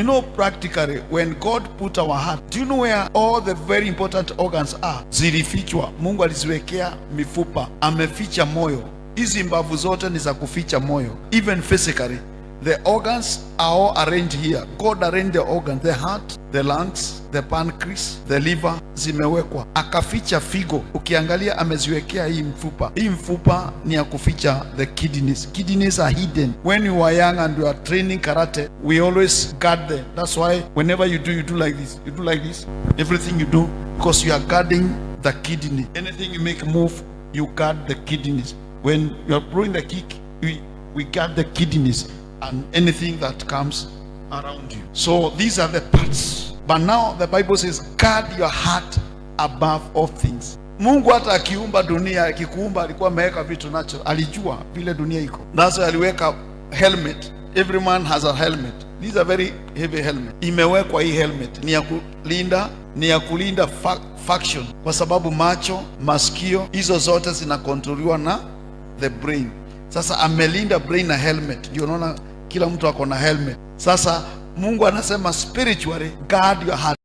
Practically, when God put our heart, do you know where all the very important organs are? Zilifichwa. Mungu aliziwekea mifupa, ameficha moyo. Hizi mbavu zote ni za kuficha moyo. Even physically, the organs are all arranged here. God arranged the organs, the heart, the lungs, the pancreas, the liver zimewekwa. Akaficha figo. Ukiangalia ameziwekea hii mfupa. Hii mfupa ni ya kuficha the kidneys. Kidneys are hidden. When you are young and you are training karate, we always guard them. That's why whenever you do like this. You do like this. Everything you do, because you are guarding the kidney. Anything you make move, you guard the kidneys. When you are throwing the kick, we guard the kidneys and anything that comes around you. So these are the parts. But now the Bible says, "Guard your heart above all things." Mungu hata akiumba dunia, akikuumba alikuwa ameweka vitu natural. Alijua vile dunia iko. That's why aliweka helmet. Every man has a helmet. These are very heavy helmet. Imewekwa hii helmet ni ya kulinda function, kwa sababu macho, masikio, hizo zote zinakontroliwa na the brain. Sasa amelinda brain na helmet, ndio unaona kila mtu ako na helmet. Sasa Mungu anasema spiritually, guard your heart.